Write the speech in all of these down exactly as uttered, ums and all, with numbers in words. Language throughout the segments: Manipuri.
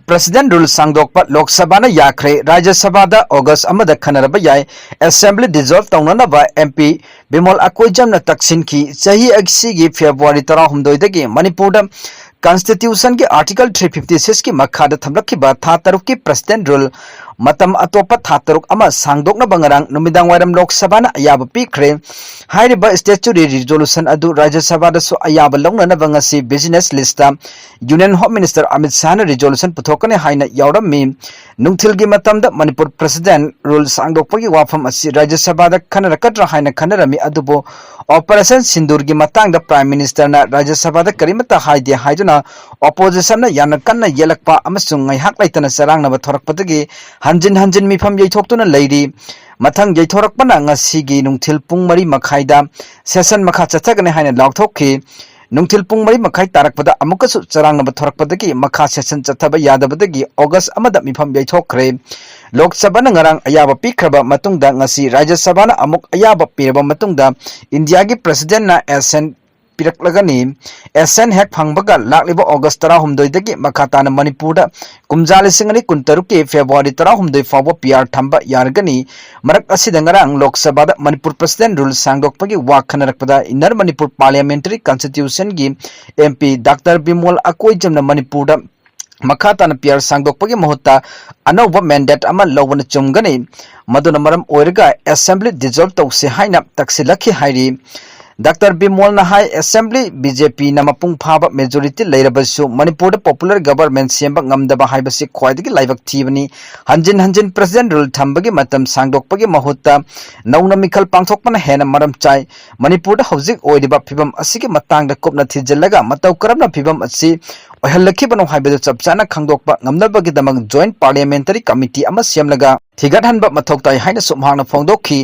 President Rule ꯁꯥꯡꯗꯣꯛꯄ ꯂꯣꯛ ꯁꯚꯥꯅ ꯌꯥꯈ꯭ꯔꯦ꯫ ꯔꯥꯖ꯭ꯌ ꯁꯚꯥꯗ August ꯑꯃꯗ ꯈꯟꯅꯔꯕ ꯌꯥꯏ꯫ Assembly dissolve ꯇꯧꯅꯅꯕ M P ꯕꯤꯃꯣꯜ ꯑꯀꯣꯏꯖꯝꯅ ꯇꯛꯁꯤꯟꯈꯤ꯫ ꯆꯍꯤ ꯑꯁꯤꯒꯤ February ꯇꯔꯥꯍꯨꯝꯗꯣꯏꯗꯒꯤ ꯃꯅꯤꯄꯨꯔꯗ Constitution ꯒꯤ Article three fifty six ꯀꯤ ꯃꯈꯥꯗ ꯊꯝꯂꯛꯈꯤꯕ ꯊꯥ ꯇꯔꯨꯛꯀꯤ President Rule ꯃꯇꯝ ꯑꯇꯣꯞꯄ ꯊꯥ ꯇꯔꯨꯛ ꯑꯃ ꯁꯥꯡꯗꯣꯛꯅꯕ ꯉꯔꯥꯡ ꯅꯨꯃꯤꯗꯥꯡ ꯋꯥꯏꯔꯝ ꯂꯣꯛ ꯁꯚꯥꯅ ꯑꯌꯥꯕ ꯄꯤꯈ꯭ꯔꯦ꯫ ꯍꯥꯏꯔꯤꯕ statutory resolution ꯑꯗꯨ ꯔꯥꯖ꯭ꯌ ꯁꯚꯥꯗꯁꯨ ꯑꯌꯥꯕ ꯂꯧꯅꯅꯕ ꯉꯁꯤ Business List Union Home Minister Amit ꯁꯥꯍꯅ resolution ꯄꯨꯊꯣꯛꯀꯅꯤ ꯍꯥꯏꯅ ꯌꯥꯎꯔꯝꯃꯤ꯫ ꯅꯨꯡꯊꯤꯜꯒꯤ ꯃꯇꯝꯗ ꯃꯅꯤꯄꯨꯔ President Rule ꯁꯥꯡꯗꯣꯛꯄꯒꯤ ꯋꯥꯐꯝ ꯑꯁꯤ ꯔꯥꯖ꯭ꯌ ꯁꯚꯥꯗ ꯈꯟꯅꯔꯛꯀꯗ꯭ꯔꯥ ꯍꯥꯏꯅ ꯈꯟꯅꯔꯝꯃꯤ, ꯑꯗꯨꯕꯨ Operation ꯁꯤꯟꯗꯨꯔꯒꯤ ꯃꯇꯥꯡꯗ Prime Minister ꯅ ꯔꯥꯖ꯭ꯌ ꯁꯚꯥꯗ ꯀꯔꯤꯃꯠꯇ ꯍꯥꯏꯗꯦ ꯍꯥꯏꯗꯨꯅ Opposition ꯅ ꯌꯥꯝꯅ ꯀꯟꯅ ꯌꯦꯠꯂꯛꯄ ꯑꯃꯁꯨꯡ ꯉꯥꯏꯍꯥꯛ ꯂꯩꯇꯅ ꯆꯔꯥꯡꯅꯕ ꯊꯣꯔꯛꯄꯗꯒꯤ ꯍꯟꯖꯤꯟ ꯍꯟꯖꯤꯟ ꯃꯤꯐꯝ ꯌꯩꯊꯣꯛꯇꯨꯅ ꯂꯩꯔꯤ꯫ ꯃꯊꯪ ꯌꯩꯊꯣꯔꯛꯄꯅ ꯉꯁꯤꯒꯤ ꯅꯨꯡꯊꯤꯜ ꯄꯨꯡ ꯃꯔꯤ ꯃꯈꯥꯏꯗ session ꯃꯈꯥ ꯆꯠꯊꯒꯅꯤ ꯍꯥꯏꯅ ꯂꯥꯎꯊꯣꯛꯈꯤ꯫ ꯅꯨꯡꯊꯤꯜ ꯄꯨꯡ ꯃꯔꯤ ꯃꯈꯥꯏ ꯇꯥꯔꯛꯄꯗ ꯑꯃꯨꯛꯀꯁꯨ ꯆꯔꯥꯡꯅꯕ ꯊꯣꯔꯛꯄꯗꯒꯤ ꯃꯈꯥ session ꯆꯠꯊꯕ ꯌꯥꯗꯕꯗꯒꯤ August ꯑꯃꯗ ꯃꯤꯐꯝ ꯌꯩꯊꯣꯛꯈ꯭ꯔꯦ꯫ ꯂꯣꯛ ꯁꯚꯥꯅ ꯉꯔꯥꯡ ꯑꯌꯥꯕ ꯄꯤꯈ꯭ꯔꯕ ꯃꯇꯨꯡꯗ ꯉꯁꯤ ꯔꯥꯖ꯭ꯌ ꯁꯚꯥꯅ ꯑꯃꯨꯛ ꯑꯌꯥꯕ ꯄꯤꯔꯕ ꯃꯇꯨꯡꯗ ꯏꯟꯗꯤꯌꯥꯒꯤ President ꯅ assent ꯄꯤꯔꯛꯂꯒꯅꯤ꯫ Assent ꯍꯦꯛ ꯐꯪꯕꯒ ꯂꯥꯛꯂꯤꯕ August ꯇꯔꯥꯍꯨꯝꯗꯣꯏꯗꯒꯤ ꯃꯈꯥ ꯇꯥꯅ ꯃꯅꯤꯄꯨꯔꯗ ꯀꯨꯝꯖꯥ ꯂꯤꯁꯤꯡ ꯑꯅꯤ ꯀꯨꯟꯇꯔꯨꯛꯀꯤ February ꯇꯔꯥꯍꯨꯝꯗꯣꯏ ꯐꯥꯎꯕ P R ꯊꯝꯕ ꯌꯥꯔꯒꯅꯤ꯫ ꯃꯔꯛ ꯑꯁꯤꯗ ꯉꯔꯥꯡ ꯂꯣꯛ ꯁꯚꯥꯗ ꯃꯅꯤꯄꯨꯔ President Rule ꯁꯥꯡꯗꯣꯛꯄꯒꯤ ꯋꯥ ꯈꯟꯅꯔꯛꯄꯗ Inner Manipur Parliamentary Constitution ꯒꯤ M P Doctor ꯕꯤꯃꯣꯜ ꯑꯀꯣꯏꯖꯝꯅ ꯃꯅꯤꯄꯨꯔꯗ ꯃꯈꯥ ꯇꯥꯅ P R ꯁꯥꯡꯗꯣꯛꯄꯒꯤ ꯃꯍꯨꯠꯇ ꯑꯅꯧꯕ mandate ꯑꯃ ꯂꯧꯕꯅ ꯆꯨꯝꯒꯅꯤ꯫ ꯃꯗꯨꯅ ꯃꯔꯝ ꯑꯣꯏꯔꯒ Assembly dissolve ꯇꯧꯁꯤ ꯍꯥꯏꯅ ꯇꯛꯁꯤꯜꯂꯛꯈꯤ ꯍꯥꯏꯔꯤ꯫ ꯗꯥꯛꯇꯔ ꯕꯤꯃꯣꯜꯅ ꯍꯥꯏ, Assembly B J P ꯅ ꯃꯄꯨꯡ ꯐꯥꯕ majority ꯂꯩꯔꯕꯁꯨ ꯃꯅꯤꯄꯨꯔꯗ popular government ꯁꯦꯝꯕ ꯉꯝꯗꯕ ꯍꯥꯏꯕꯁꯤ ꯈ꯭ꯋꯥꯏꯗꯒꯤ ꯂꯥꯏꯕꯛ ꯊꯤꯕꯅꯤ꯫ ꯍꯟꯖꯤꯟ ꯍꯟꯖꯤꯟ President Rule ꯊꯝꯕꯒꯤ ꯃꯇꯝ ꯁꯥꯡꯗꯣꯛꯄꯒꯤ ꯃꯍꯨꯠꯇ ꯅꯧꯅ ꯃꯤꯈꯜ ꯄꯥꯡꯊꯣꯛꯄꯅ ꯍꯦꯟꯅ ꯃꯔꯝ ꯆꯥꯏ꯫ ꯃꯅꯤꯄꯨꯔꯗ ꯍꯧꯖꯤꯛ ꯑꯣꯏꯔꯤꯕ ꯐꯤꯕꯝ ꯑꯁꯤꯒꯤ ꯃꯇꯥꯡꯗ ꯀꯨꯞꯅ ꯊꯤꯖꯤꯜꯂꯒ ꯃꯇꯧ ꯀꯔꯝꯅ ꯐꯤꯕꯝ ꯑꯁꯤ ꯑꯣꯏꯍꯜꯂꯛꯈꯤꯕꯅꯣ ꯍꯥꯏꯕꯗꯨ ꯆꯞ ꯆꯥꯅ ꯈꯪꯗꯣꯛꯄ ꯉꯝꯅꯕꯒꯤꯗꯃꯛ Joint Parliamentary Committee ꯑꯃ ꯁꯦꯝꯂꯒ ꯊꯤꯒꯠꯍꯟꯕ ꯃꯊꯧ ꯇꯥꯏ ꯍꯥꯏꯅꯁꯨ ꯃꯍꯥꯛꯅ ꯐꯣꯡꯗꯣꯛꯈꯤ꯫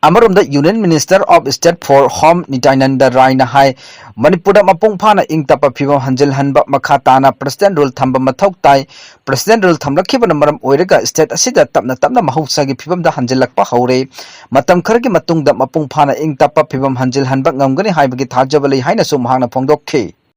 ꯑꯃꯔꯣꯝꯗ Union Minister of State for Home ꯅꯤꯇ꯭ꯌꯥꯅꯟꯗ ꯔꯥꯏꯅ ꯍꯥꯏ, ꯃꯅꯤꯄꯨꯔꯗ ꯃꯄꯨꯡ ꯐꯥꯅ ꯏꯪ ꯇꯞꯄ ꯐꯤꯕꯝ ꯍꯟꯖꯤꯜꯍꯟꯕ ꯃꯈꯥ ꯇꯥꯅ President Rule ꯊꯝꯕ ꯃꯊꯧ ꯇꯥꯏ꯫ President Rule ꯊꯝꯂꯛꯈꯤꯕꯅ ꯃꯔꯝ ꯑꯣꯏꯔꯒ state ꯑꯁꯤꯗ ꯇꯞꯅ ꯇꯞꯅ ꯃꯍꯧꯁꯥꯒꯤ ꯐꯤꯕꯝꯗ ꯍꯟꯖꯤꯜꯂꯛꯄ ꯍꯧꯔꯦ꯫ ꯃꯇꯝ ꯈꯔꯒꯤ ꯃꯇꯨꯡꯗ ꯃꯄꯨꯡ ꯐꯥꯅ ꯏꯪ ꯇꯞꯄ ꯐꯤꯕꯝ ꯍꯟꯖꯤꯜꯍꯟꯕ ꯉꯝꯒꯅꯤ ꯍꯥꯏꯕꯒꯤ ꯊꯥꯖꯕ ꯂꯩ ꯍꯥꯏꯅꯁꯨ ꯃꯍꯥꯛꯅ ꯐꯣꯡꯗꯣꯛꯈꯤ꯫